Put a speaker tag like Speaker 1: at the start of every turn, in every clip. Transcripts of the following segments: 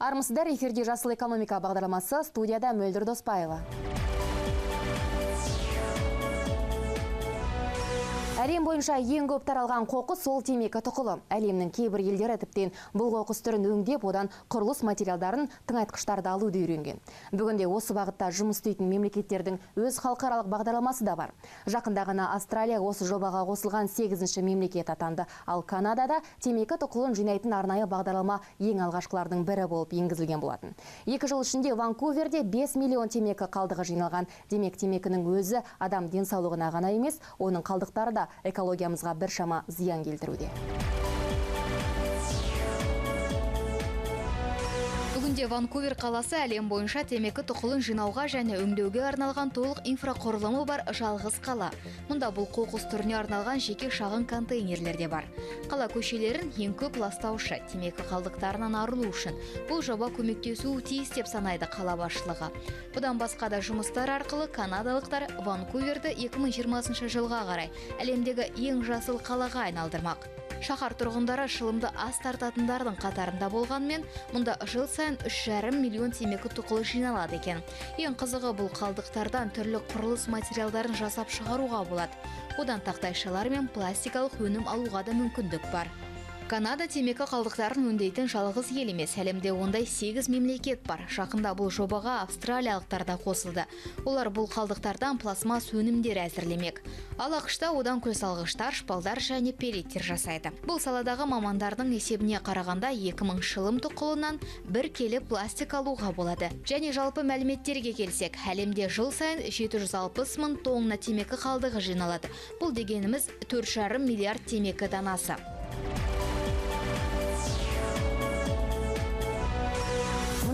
Speaker 1: Армысыздар, эфирде «Жасыл экономика» бағдарламасы, студияда Мөлдір Доспаева. Әлем бойынша ең көп таралған қоқыс ол темекі тұқылы. Әлемнің кейбір елдері тіптен бұл қоқыс түрін өңдеп, одан құрылыс материалдарын, тыңайтқыштарды алуды үйренген. Бүгінде осы бағытта жұмыс істейтін мемлекеттердің өз халықаралық бағдарламасы да бар. Жақында ғана Австралия осы жобаға қосылған 8-ші мемлекет атанды. Ал Канадада темекі тұқылын жинайтын арнайы бағдарлама ең алғашқылардың бірі болып енгізілген болатын. 2 жыл ішінде Ванкуверде 5 миллион темекі қалдығы жиналған. Демек, темекінің өзі адам денсаулығына ғана емес, оның қалдықтары да экологиямызға біршама зиян келтіруде.
Speaker 2: Бүгінде Ванкувер қаласы әлем бойынша темекі тұқылын жинауға және өңдеуге арналған толық инфрақұрылымы бар жалғыз қала. Мұнда бұл қоқыс түріне арналған жеке шағын контейнерлер де бар. Қала көшелерін ең көп ластаушы темекі қалдықтарынан арылу үшін бұл жоба көмектесуі тиіс деп санайды қала басшылығы. Бұдан басқа да жұмыстар арқылы канадалықтар Ванкуверді 2020 жылға қарай әлемдегі ең жасыл қалаға айналдырмақ. Шаһар тұрғындары шылымды аз тартатындардың қатарында болғанмен, мұнда жыл сайын 3,5 миллион темекі тұқылы жиналады екен. Ең қызығы, бұл қалдықтардан түрлі құрылыс материалдарын жасап шығаруға болады. Одан тақтайшалар мен пластикалық өнім алуға да мүмкіндік бар. Канада темекі қалдықтарын өңдейтін жалғыз ел емес. Әлемде ондай 8 мемлекет бар. Жақында бұл жобаға австралиялықтар да қосылды. Олар бұл қалдықтардан пластмасс өнімдер әзірлемек. Ал АҚШ-та одан күлсалғыштар, шпалдар және пеллеттер жасайды. Бұл саладағы мамандардың есебіне қарағанда 2000 шылым тұқылынан 1 келі пластик алуға болады. Және жалпы мәліметтерге келсек, әлемде жыл сайын 760 мың тонна темекі қалдығы жиналады. Бұл дегеніміз 4,5 миллиард темекі данасы.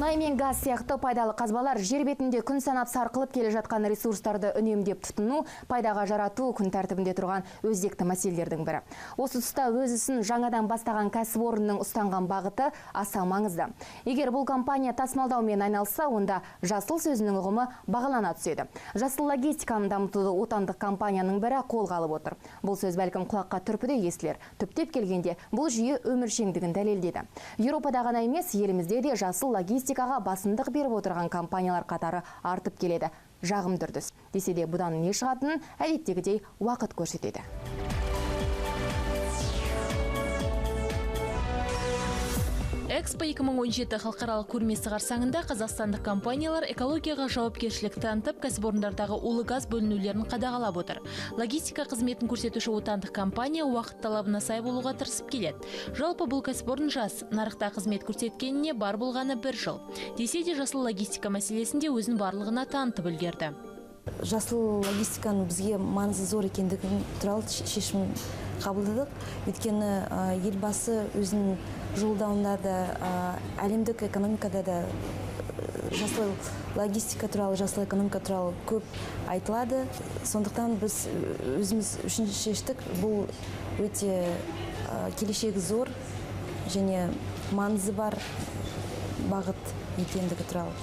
Speaker 1: Мұнай мен газ сияқты пайдалы қазбалар жер бетінде күн санап сарқылып келе жатқан ресурстарды үнемдеп тұтыну, пайдаға жарату күн тәртібінде тұрған өзекті мәселелердің бірі. Осы тұста өз ісін жаңадан бастаған кәсіпорынның ұстанған бағыты аса маңызды. Егер бұл компания тасымалдаумен айналысса, онда жасыл сөзінің ұғымы бағалана түседі. Жасыл логистиканы дамытуды отандық компанияның бірі қолға алып отыр. Бұл сөз бәлкім құлаққа түрпідей естілер. Түптеп келгенде бұл жүйе өміршеңдігін дәлелдеді. Еуропада ғана емес, елімізде де жасыл логистика басымдық беріп отырған компаниялар қатары артып келеді. Жағымды үрдіс. Десе де бұдан не шығатынын әдеттегідей уақыт көрсетеді.
Speaker 3: Экспо 2017 халықаралық көрмесі қарсаңында қазақстандық компаниялар экологияға жауапкершілік танытып, кәсіпорындардағы улы газ бөлінулерін қадағалап отыр. Логистика қызметін көрсетуші отандық компания уақыт талабына сай болуға тырысып келеді. Жалпы бұл кәсіпорын жас, нарықта қызмет көрсеткеніне бар болғаны бір жыл. Десе де жасыл логистика мәселесінде өзін барлығына танытып үлгерді.
Speaker 4: Жасыл логистиканың бізге маңызы зор екендігін туралы шешім қабылдадық. Өйткені елбасы өзінің жолдауында да, әлемдік экономикада да жасыл логистика туралы, жасыл экономика туралы көп айтылады. Сондықтан біз өзіміз үшін шештік. Бұл өте келешегі зор және маңызы бар бағыт екендігі туралы.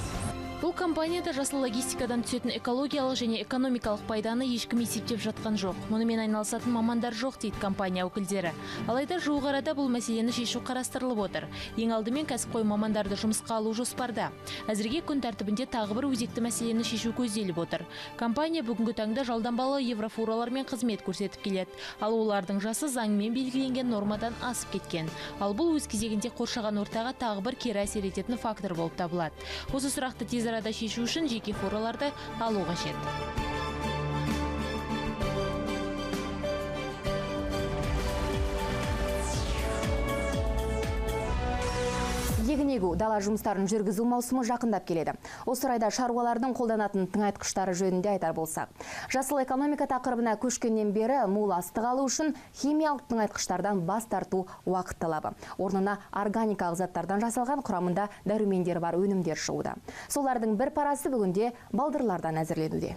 Speaker 3: Бұл компанияда жасыл логистикадан түсетін экологиялық және экономикалық пайданы ешкім есептеп жатқан жоқ. Мұнымен айналысатын мамандар жоқ, дейді компания өкілдері. Алайда жуық арада бұл мәселені шешу қарастырылып отыр. Ең алдымен кәсіпқой мамандарды жұмысқа алу жоспарда. Әзірге күн тәртібінде тағы бір өзекті мәселені шешу көзделіп отыр. Компания бүгінгі таңда жалданбалы еврофуралармен қызмет көрсетіп келеді. Ал олардың жасы заңмен белгіленген нормадан асып кеткен. Ал бұл өз кезегінде қоршаған ортаға тағы бір кері әсер ететін фактор болып табылады. Осы сұрақты тез арада шешу үшін жеке фураларды алу қажет.
Speaker 1: Егін егу, дала жұмыстарын жүргізу маусымы жақындап келеді. Осы орайда шаруалардың қолданатын тыңайтқыштары жөнінде айтар болсақ. Жасыл экономика тақырыбына көшкеннен бері мол астық алу үшін химиялық тыңайтқыштардан бас тарту уақыт талабы. Орнына органикалық заттардан жасалған құрамында дәрумендері бар өнімдер шығуда. Солардың бір парасы бүгінде балдырлардан әзірленуде.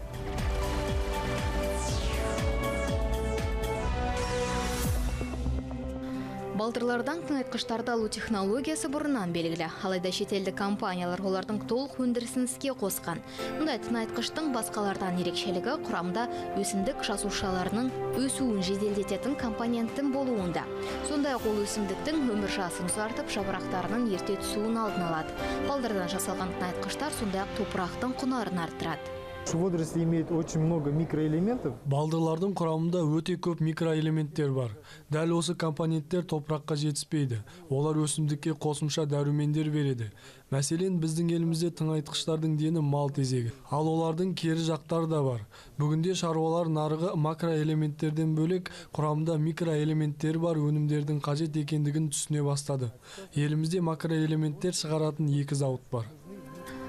Speaker 2: Балдырлардан тыңайтқыштарды алу технологиясы бұрыннан белгілі. Алайда шетелдік компаниялар олардың толық өндірісін іске қосқан. Мұндай тыңайтқыштың басқалардан ерекшелігі құрамында өсімдік жасушаларының өсуін жеделдететін компоненттің болуында. Сондай-ақ ол өсімдіктің өмір жасын ұзартып, жапырақтарының ерте түсуін алдын алады. Балдырдан жасалған тыңайтқыштар сондай-ақ топырақтың құнарын арттырады.
Speaker 5: Водоросли имеют очень много микроэлементов.
Speaker 6: Балдырлардың құрамында өте көп микроэлементтер бар. Дәл осы компоненттер топыраққа жетіспейді. Олар өсімдікке қосымша дәрумендер береді. Мәселен, біздің елімізде тыңайтқыштардың дені мал тезегі. Ал олардың кері жақтары да бар. Бүгінде шаруалар нарығы макроэлементтерден бөлек құрамында микроэлементтері бар өнімдердің қажет екендігін түсіне бастады. Елімізде макроэлементтер шығаратын 2 зауыт бар.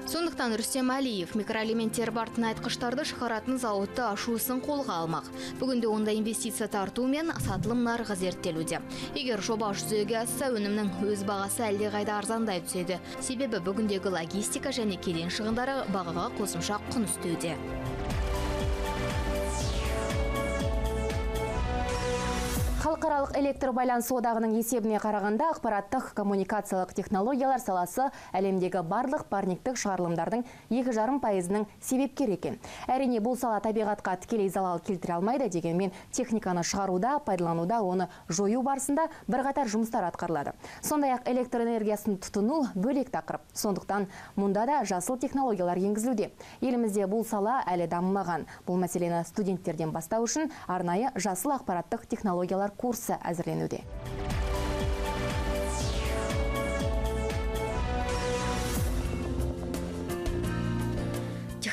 Speaker 2: Сондықтан Рүстем Әлиев микроэлементтері бар тыңайтқыштарды шығаратын зауытты ашу ісін қолға алмақ. Бүгінде онда инвестиция тарту мен сатылым нарығы зерттелуде. Егер жоба жүзеге асса, өнімнің өз бағасы әлдеқайда арзандай түседі. Себебі бүгіндегі логистика және кеден шығындары бағаға қосымша құн үстеуде.
Speaker 1: Халықаралық электр байланыс одағының есебіне қарағанда, ақпараттық коммуникациялық технологиялар саласы әлемдегі барлық парниктік шығарылымдардың 2,5%-ның себепкері екен. Әрине, бұл сала табиғатқа тікелей залал келтіре алмайды, дегенмен техниканы шығаруда, пайдалануда, оны жою барысында бірқатар жұмыстар атқарылады. Сондай-ақ электр энергиясын тұтыну бөлек тақырып. Сондықтан мұнда да жасыл технологиялар енгізілуде. Елімізде бұл сала әлі дамымаған. Бұл мәселені студенттерден бастау үшін арнайы жасыл ақпараттық технологиялар курсы әзірленуде.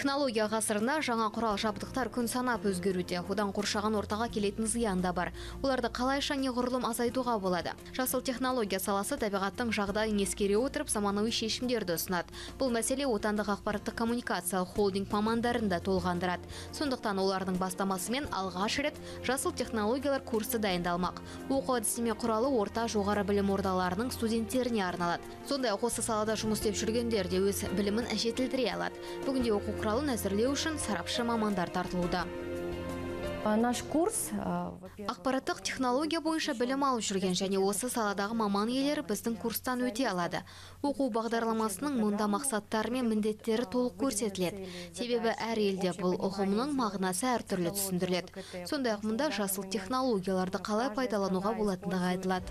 Speaker 2: Технология ғасырында жаңа құрал жабдықтар күн санап өзгеруде. Одан қоршаған ортаға келетін зиян да бар. Оларды қалайша неғұрлым азайтуға болады. Жасыл технология саласы табиғаттың жағдайын ескере отырып, заманауи шешімдерді ұсынады. Бұл мәселе отандық ақпараттық коммуникациялық холдинг мамандарын да толғандырады. Сондықтан олардың бастамасымен алғаш рет жасыл технологиялар курсы дайындалмақ. Оқу әдістеме құралы орта жоғары білім ордаларының студенттеріне арналады. Сондай-ақ осы салада жұмыс істеп жүргендер де өз білімін жетілдіре алады. Бүгінде оқу құралын әзірлеу үшін сарапшы мамандар тартылуда.
Speaker 4: Наш курс
Speaker 2: ақпараттық технология бойынша білім алып жүрген және осы саладағы маман иелері біздің курстан өте алады. Оқу бағдарламасының мұнда мақсаттары мен міндеттері толық көрсетіледі. Себебі әр елде бұл ұғымның мағынасы әртүрлі түсіндіріледі. Сондай-ақ мұнда жасыл технологияларды қалай пайдалануға болатындығы айтылады.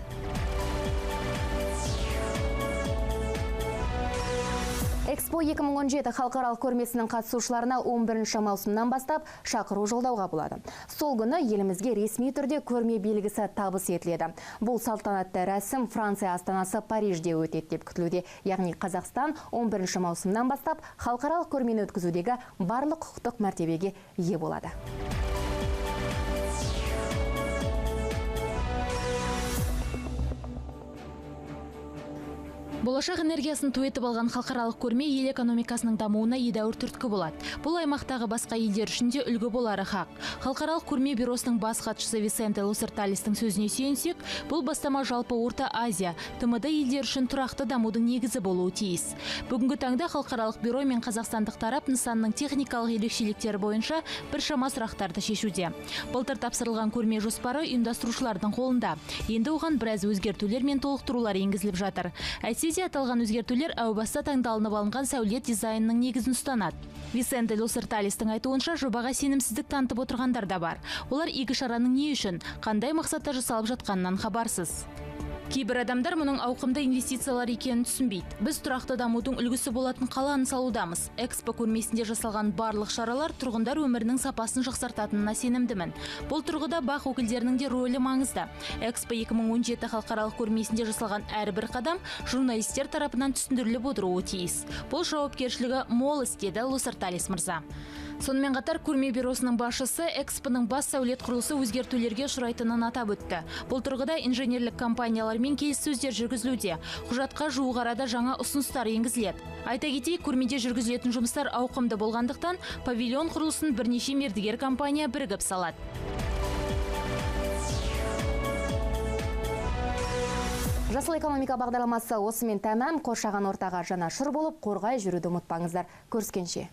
Speaker 1: Экспо 2017 халықаралық көрмесінің қатысушыларына 11 маусымнан бастап шақыру жолдауға болады. Сол күні елімізге ресми түрде көрме белгісі табыс етіледі. Бұл салтанатты рәсім Франция астанасы Парижде өтеді деп күтілуде. Яғни Қазақстан 11 маусымнан бастап халықаралық көрмені өткізудегі барлық құқықтық мәртебеге ие болады.
Speaker 3: Болашақ энергиясын ту етіп алған халықаралық көрме ел экономикасының дамуына едәуір түрткі болады. Бұл аймақтағы басқа елдер үшін де үлгі болары хақ. Халықаралық көрме бюросының бас хатшысы Висенте Лосерталистің сөзіне сүйенсек, бұл бастама жалпы Орта Азия, ТМД елдер үшін тұрақты дамудың негізі болуы тиіс. Бүгінгі таңда халықаралық бюро мен қазақстандық тарап нысанның техникалық ерекшеліктері бойынша біршама сұрақтарды шешуде. Былтыр тапсырылған көрме жоспары ұйымдастырушылардың қолында. Енді оған біраз өзгертулер мен толықтырулар енгізіліп жатыр. Әйтсе де аталған өзгертулер әу баста таңдалынып алынған сәулет дизайнының негізін ұстанады. Висенте Лосерталистің айтуынша, жобаға сенімсіздік танытып отырғандар да бар. Олар игі шараның не үшін, қандай мақсатта жасалып жатқанынан хабарсыз. Кейбір адамдар мұның ауқымды инвестициялар екенін түсінбейді. Біз тұрақты дамудың үлгісі болатын қаланы салудамыз. Экспо көрмесінде жасалған барлық шаралар тұрғындар өмірінің сапасын жақсартатынына сенімдімін. Бұл тұрғыда бақ өкілдерінің де рөлі маңызды. Экспо 2017 халықаралық көрмесінде жасалған әрбір қадам журналистер тарапынан түсіндіріліп отыруы тиіс. Бұл жауапкершілігі мол іс, деді Лосерталис мырза. Сонымен қатар көрме бюросының басшысы Экспоның бас сәулет құрылысы өзгертулерге ұшырайтынын атап өтті. Бұл тұрғыда инженерлік компаниялармен келіссөздер жүргізілуде. Құжатқа жуық арада жаңа ұсыныстар енгізіледі. Айта кетейік, көрмеде жүргізілетін жұмыстар ауқымды болғандықтан павильон құрылысын бірнеше мердігер компания бірігіп салады.
Speaker 1: Жасыл экономика бағдарламасы осымен тәмам. Қоршаған ортаға жанашыр болып, қорғай жүруді ұмытпаңыздар. Көріскенше.